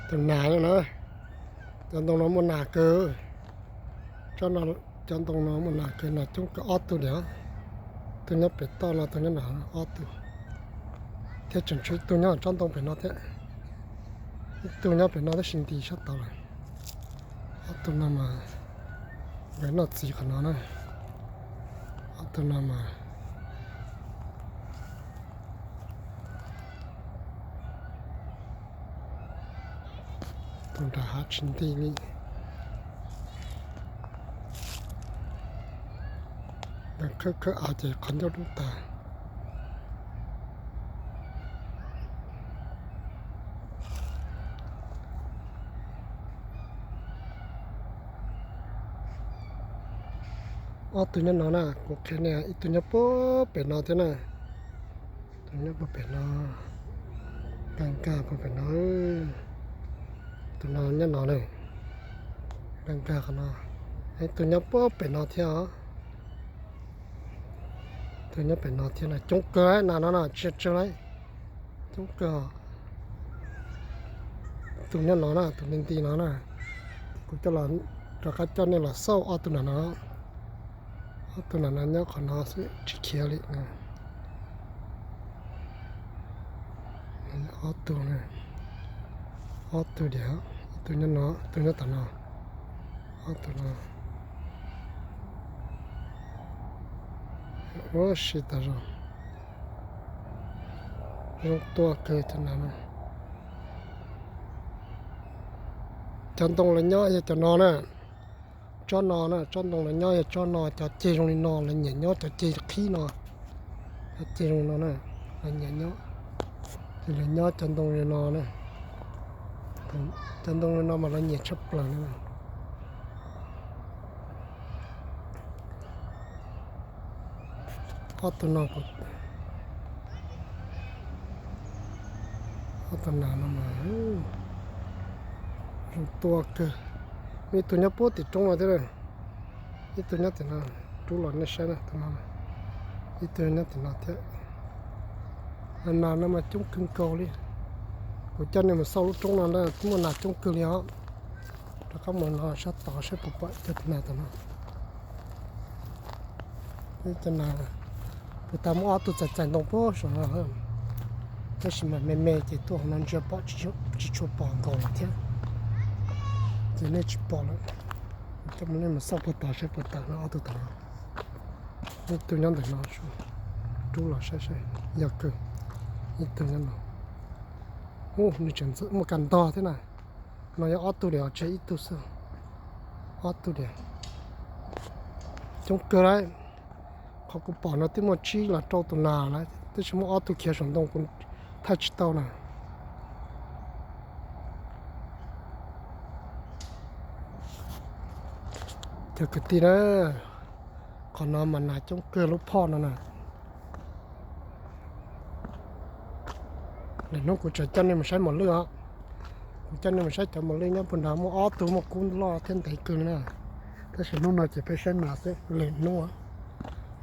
Tus nas no na, cov ntoo no muaj nas kawg. Tsob no, cov ntoo no muaj nas kawg, nas coob kawg, ob tug li. Tus nyob pem toj no, tus nyob no ob tug, thiab tseem tshuav ib tug nyob tsob ntoo pem no thiab. Ib tug nyob pem no tab sis nti sab tod lawm. Ob tug no mas nkawd noj txiv qhov no na. Ob tug no mas tus nram hav tsis nti li. Nkawd khawb khawb av ces qhov ncauj dub tas. Ob tug nyob no na, kuv qhia nej, ib tug nyob puag pem no thiab na. Tus nyob puag pem no, nkag nkag puag pem no. Tus no nyob no na, nkag nkag qhov no. Ib tug nyob puag pem no thiab os. Tus nyob pem no thiab na, coob kawg nas no na, tsis tsawg li, coob kawg. Tus nyob no na, tus nti nti no na, kuv coj los, rov qab coj nej los xauj ob tug nas no. Ob tug nas no nyob qhov no xwb tsis khiav li. Ob tug, ob tug diam, ib tug nyob no, ib tug nyob tom no, ob tug no. Ua si tas zog, zoo tuaj kawg cov nas no. Cov ntoo lawv nyob yog cov no na. Tsob no na, tsob ntoo lawv nyob yog tsob no, cov ceg zoo li no lawv nyiam nyob, cov ceg qhib no, cov ceg zoo no na, lawv nyiam nyob. Ces lawv nyob cov ntoo li no na. Cov ntoo li no mas lawv nyiam tshaj plaws li. Ob tug no, ob tug nas no mas zoo tuaj kawg. Muaj ib tug nyob puag tim roob no thiab. Ib tug nyob tim no, rub los nej saib na, tus no. Ib tug nyob tim no thiab. Nas no mas coob kawg nkaus li. Kuv coj nej mus xauj lub roob no na, muaj nas coob kawg li os. Rov qab mus no sab tod saib puas pom cov nas tom no. Cov nas, kuv tau muab ob tug txais txais ntoo puag saum no, tab sis mas me me ces tuaj hauv no ntsia pom tsis tshua pom nkaus lawm thiab, ces nej tsis pom lawm. Coj mus, nej mus xauj puag tom saib puas tawm no ob tug tom no. Ib tug nyob ntawm no, rub los saib saib, yog kawg. Ib tug nyob no, ub, nws tseem muaj kab ntog thiab na. No yog ob tug diam, tsis yog ib tug xwb, ob tug diam. Coob kawg lawm. Qhov kuv pom no twb muaj tsib los rau tus nas lawm, tab sis muaj ob tug khiav saum ntoo kuv thaij tsis tau na. Cov kwv tij na, qhov no mas nas coob kawg lub phoj no na. Lwm hnub kuv tseem coj nej mus saib mos lwj os. Kuv coj nej mus saib cov mos lwj nyob puag nrad, muaj ob tug muaj kub loj thiab ntev kawg li na. Tab sis hnub no ces peb saib nas xwb, lwm hnub,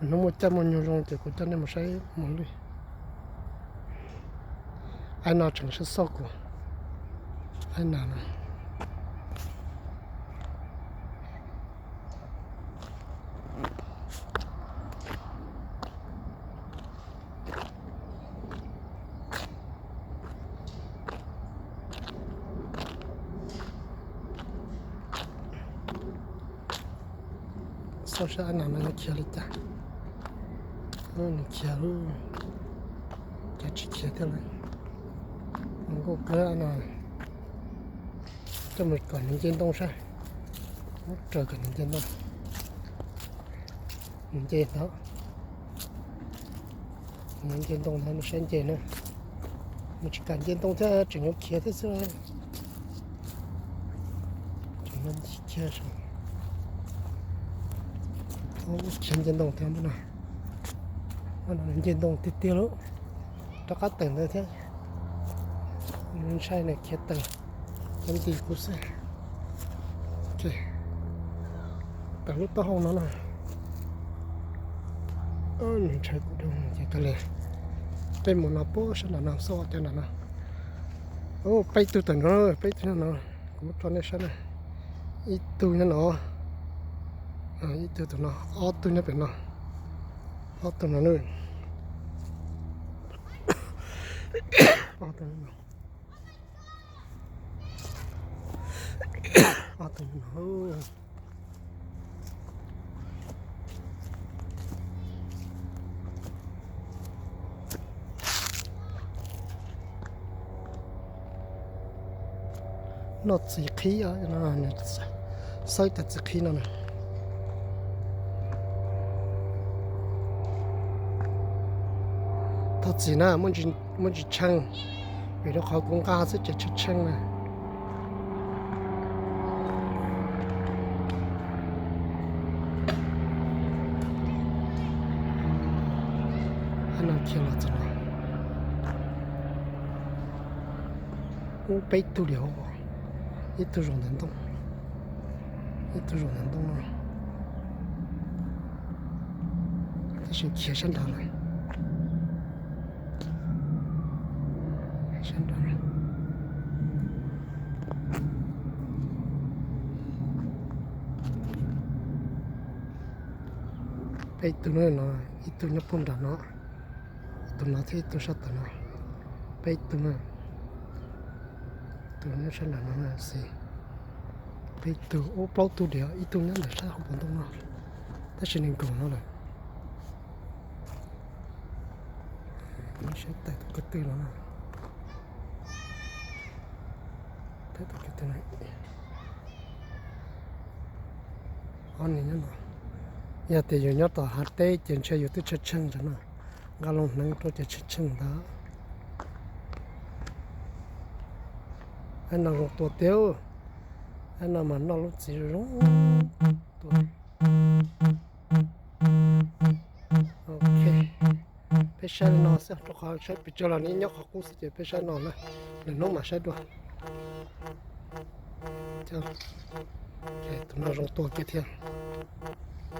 lwm hnub muaj caij muaj nyoog zoo ces kuv coj nej mus saib mos lwj. Aib no tseem sab xauj kuv, aib nas no. Xauj saib aib nas no yuav khiav li cas. Nws khiav lawm, cas tsis khiav thiab lawm. Nkauj kawg no. Coj mus kom nws nce ntoo saib. Muab raws kom nws nce ntoo. Nws nce ntawd. Nws nce ntoo ntawd, nws saib nce na. Nws tsis kam nce ntoo thiab, tseem yuav khiav thiab xwb. Tseem khiav, khiav nce ntoo thiab no. Nce ntoo tiag tiag lawm. Rov qab tawm ntawd thiab. Ntshai nws khiav tawm, khiav nti kuv xwb. Tawm lub taub hau no na. Nws ntshai kuv dua ces kawg li. Peb mus no puag sab nram no xauj cov nram no. Peb tug tawm no, peb tug nyob no, kuv muab tso nej saib na. Ib tug nyob no, ib tug tom no, ob tug nyob pem no, ob tug no, ob tug no. Noj txiv qhib, xawb cov txiv qhib no na. Thov txim na, muaj ntsis tsheej, vim rau qhov kuv nqa xwb ces tsheej tsheej na. Khiav los txog no, ub, peb tug li hauv, ib tug zaum ntawm ntoo, ib tug zaum ntawm ntoo no, tab sis khiav sab nrad lawm. Peb tug no, ib tug nyob puag nram no, tus no thiab ib tug sab tom no. Peb tug, tus nyob sab nram no xwb. Peb tug, ub, plaub tug li, ib tug nyob ntawm sab hauv paus ntoo no, tab sis nws nkaum no lawm. Saib tawm tus ko tw no, tawm tus ko tw no. Ob niag nyob no, yog tias yus nyob tom hav teb ces ntshe yus twb tsheej tsheej ntawd no, nqa loo hneev rau ces tsheej tsheej ntawd. Ab, no zoo tua tiag, ab, no mas noj lub txiv zoo tua. Ok, peb saib li no xwb, rau qhov saib pes tsawg los nws nyob qhov qub xwb ces peb saib no na, lwm hnub mam saib dua. Tus no zoo tua kiag thiab.